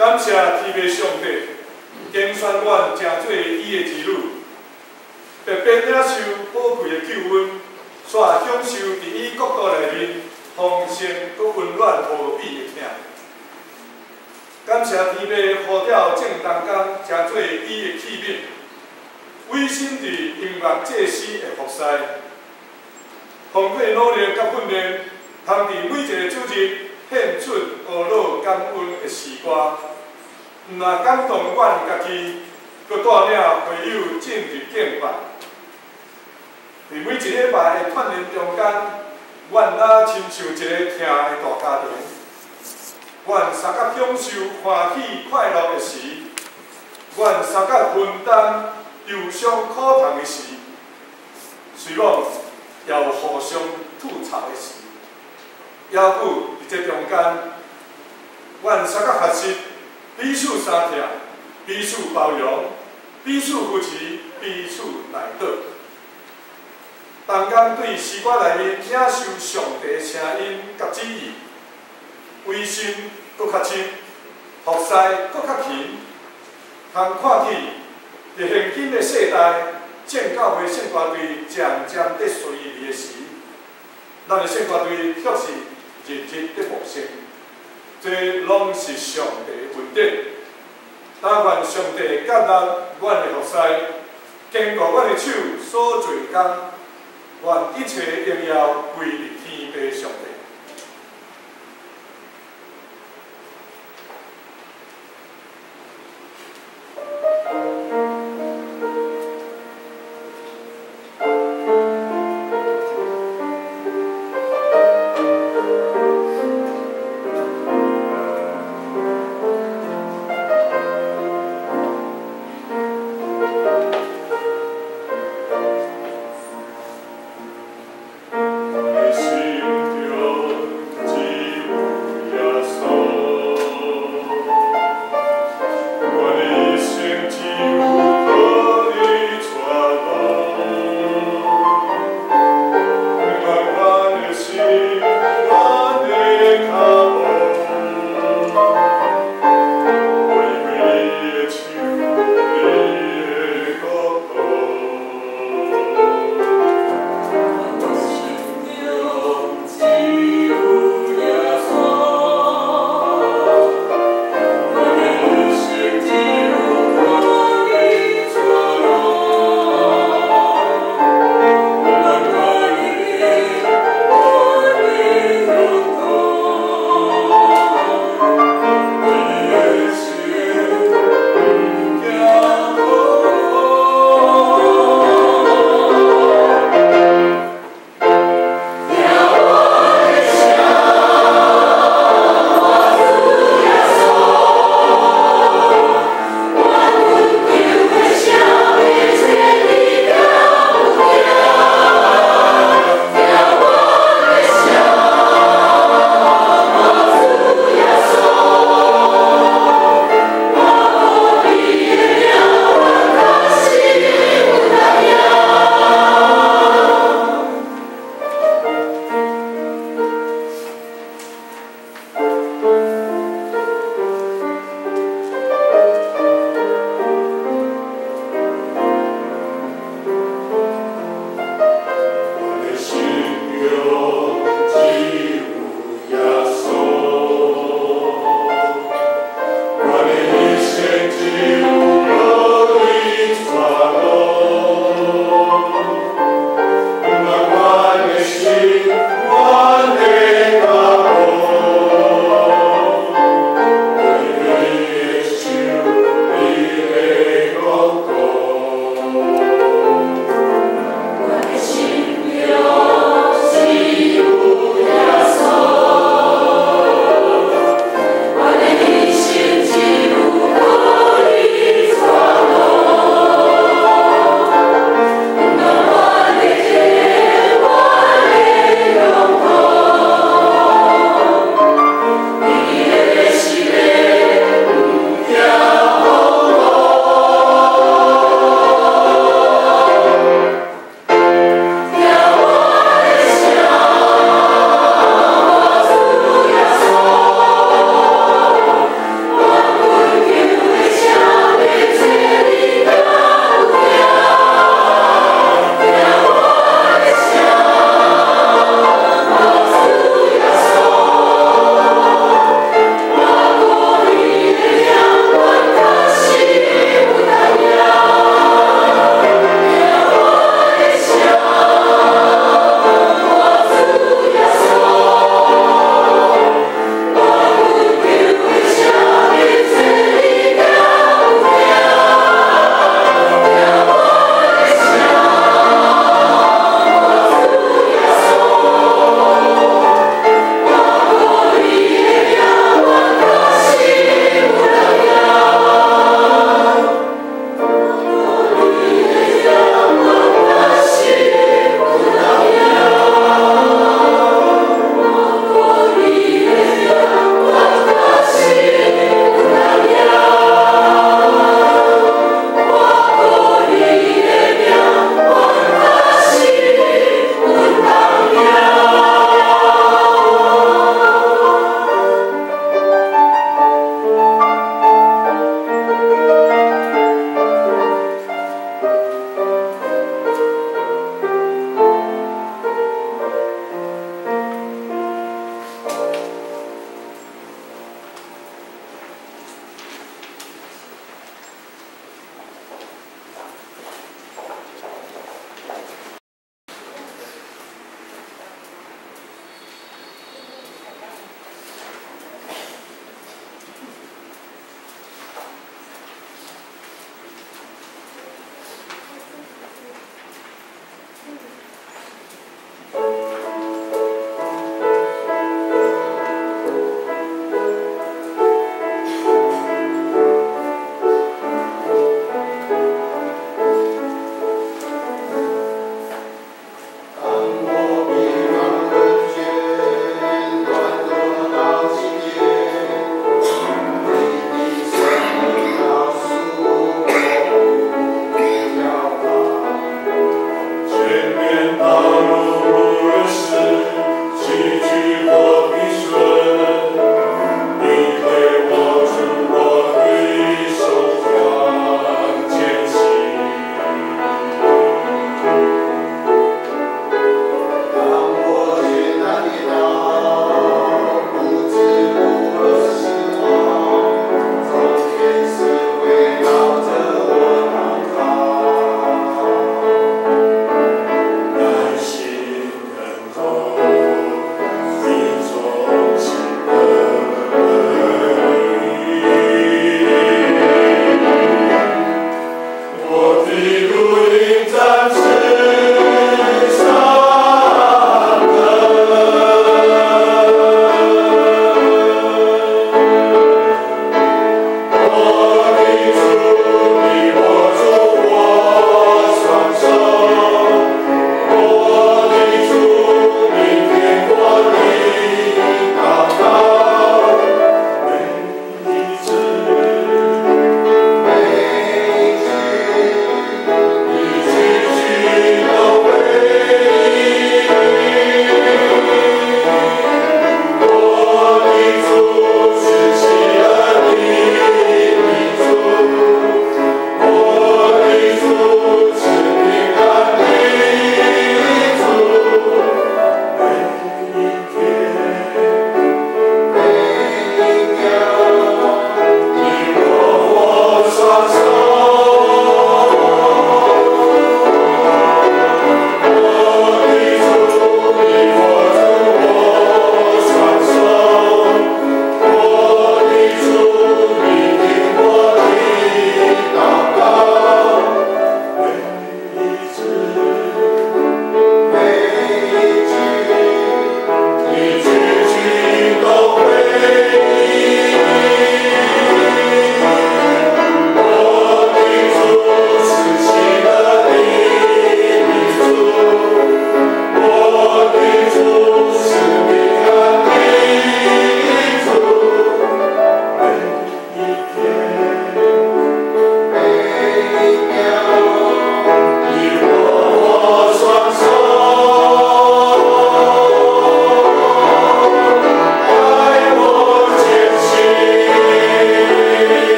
感謝天父上帝，揀選阮成做伊的兒女，白白領受寶貴的救恩，煞享受佇伊國度內面豐盛閣溫暖無比的疼。感謝天父呼召眾同工成做伊的器皿，委身佇音樂祭司的服侍，通過努力佮訓練，通佇每一个主日獻出呵咾感恩的詩歌，毋但感動阮家己，閣帶領會友進入敬拜。佇每一禮拜的鍛鍊中間，阮若親像一个疼的大家庭。阮相佮享受歡喜快樂的時，阮相佮分擔憂傷苦痛的時，雖講也有互相吐槽的時，猶閣佇這中間，阮相佮學習彼此相疼、彼此包容、彼此扶持、彼此代禱。同工對詩歌內面領受上帝聲音佮旨意，委身閣較深，服侍閣較勤，通看見佇現今的世代，正教會聖歌隊漸漸佇衰微的時，咱的聖歌隊卻是日日佇復興，這攏是上帝的恩典。但願上帝接納阮的服侍，堅固阮的手所做工，願一切榮耀歸予